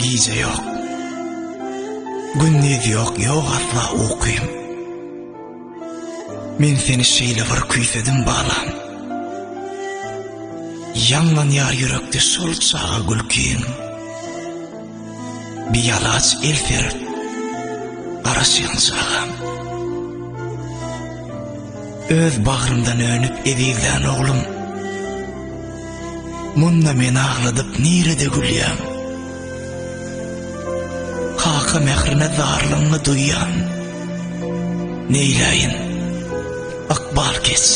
Gije ýok. Gündiz ýok, ýok asla ukym. Men seni şeýle bir küýsedim balam. Ýaňlanýar ýürekde şol çaga gülkiň. Bialaç el serip garaşýan çagam. Öz bagrymdan önüp ezizlän oglum. Munda meni agladyp nirede gülýäň? Kaka mährine zarlygyňy duýýan. Neýläýin, ykbal keç,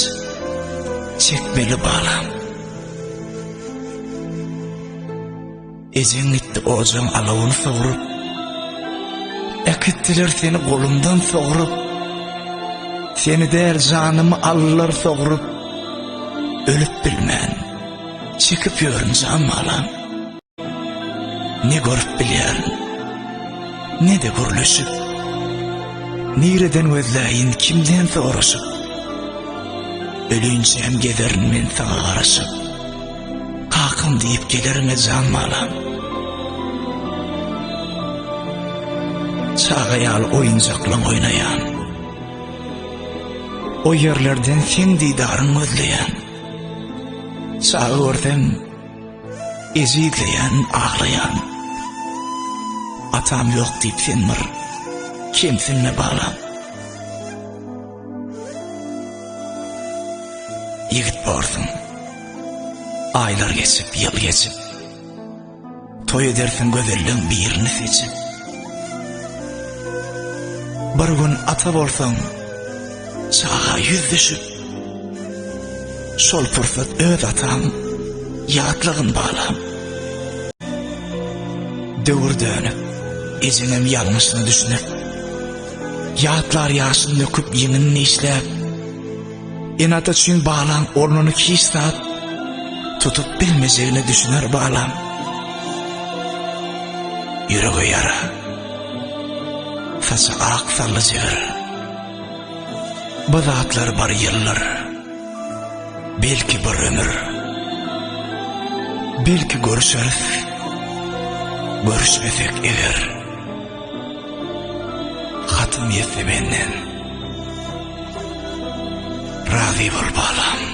çekmeli balam. Ejeň gitdi ojaň alawyny sogrup, Äkitdiler seni golumdan sogrup. Seni däl janymy aldylar sogrup, Ölüp bilmän, çekip ýörün jan balam. Ne görüp bilýärin, ne-de gürleşip. Nireden gözläýin, kimden soraşyp. Ölinçäm gezerin men saňa garaşyp. Kakam diýip geleriňe jan balam. Çaga ýaly oýunjaklaň oýnaýan. O ýerlerden seň didaryň gözleýän. Çaga görsem ejizleýän, aglaýan. Atam ýok diýip sen bir kemsinme balam. Ýigit borsuň. Aýlar geçip, ýyl geçip. Toý edersiň gözelleň birini seçip. Bir gün ata bolsaň, çaga ýüz düşüp. Şol pursat öz ataň ýatlagyn balam. Döwür dönüp, ejeňem ýalňyşyna düşünip. Ýatlar ýaşyn döküp ýeňin dişläp. Ene-ata üçin balaň ornuny hiç zat tutup bilmejegine düşüner balam. Ýürege ýara, saça ak saldy jebir. Bu zatlar bir ýyldyr, belki bir ömür. Belki görüşeris, görüşmesek eger. Hatym ýetse menden. Razy bol balam.